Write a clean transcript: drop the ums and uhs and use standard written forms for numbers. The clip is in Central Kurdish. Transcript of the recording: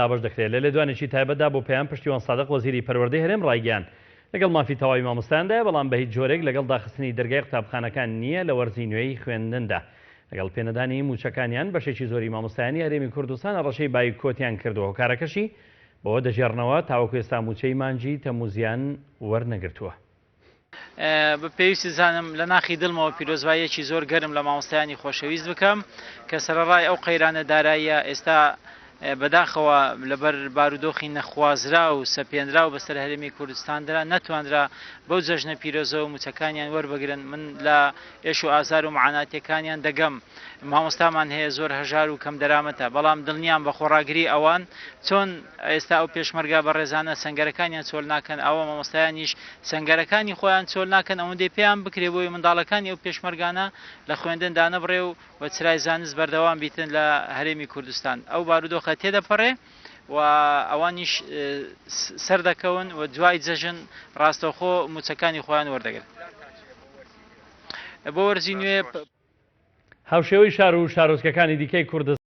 دابەش دەکرێت. لە لێدوانێکی تایبەتدا بۆ پەیام پشتیوان سادق وەزیری پەروەردەی هەرێم ڕایگەیاند، لەگەڵ مافی تەواوی مامۆستایاندایە، بەڵام بەهیچ جۆرێک لەگەڵ داخستنی دەرگای قوتابخانەکان نییە لە وەرزی نوێی خوێندندا. لەگەڵ پێنەدانی مووچەکانیان بەشێکی زۆری مامۆستایانی هەرێمی کوردستان هەڕەشەی بایکۆتیان کردووە، هۆکارەکەشی بەوە دەگێڕنەوە تاوەکو ئێستا مووچەی مانگی تەمموزیان وەرنەگرتووە. بە پێویستی زانم لە ناخی دڵمەوە پیرۆزباییەکی زۆر گەرم لە مامۆستایانی خۆشەویست بکەم کە سەرەڕای ئەو قەیرانە داراییە ئێستا بەداخەوە لەبەر بارودۆخی نەخوازراو و سەپێنراو بەسەر هەرێمی کوردستاندرا نەتوانرا بەو جەژنە پیرۆزەوە موچەکانیان وەربگرن من لە ئێش و ئازار و معاناتیەکانیان دەگەم مامۆستامان هەیە زۆر هەژار و کەم دەرامەتە بەڵام دڵنیام بە خۆڕاگری ئەوان چۆن ئێستا ئەو پێشمەرگە بەڕێزانە سەنگەرەکانیان چۆل ناکەن ئاوا مامۆستایانیش سەنگەرەکانی خۆیان چۆل ناکەن ئەوەندەی پێیان بکرێ بۆی منداڵەکانی ئەو پێشمەرگانە لە خوێندن دانەبڕێ و و چرای زانست بەردەوام بیتن لە هەرێمی کوردستان ئەو بارودۆخە تێدەپەڕێ و ئەوانیش سەردەکەون و دوای جەژن ڕاستەوخۆ موچەکانی خۆیان وەردەگرن بۆ وەرزی نوێ. هاوشێوەی شار و شارۆچکەکانی دیکەی کوردستان.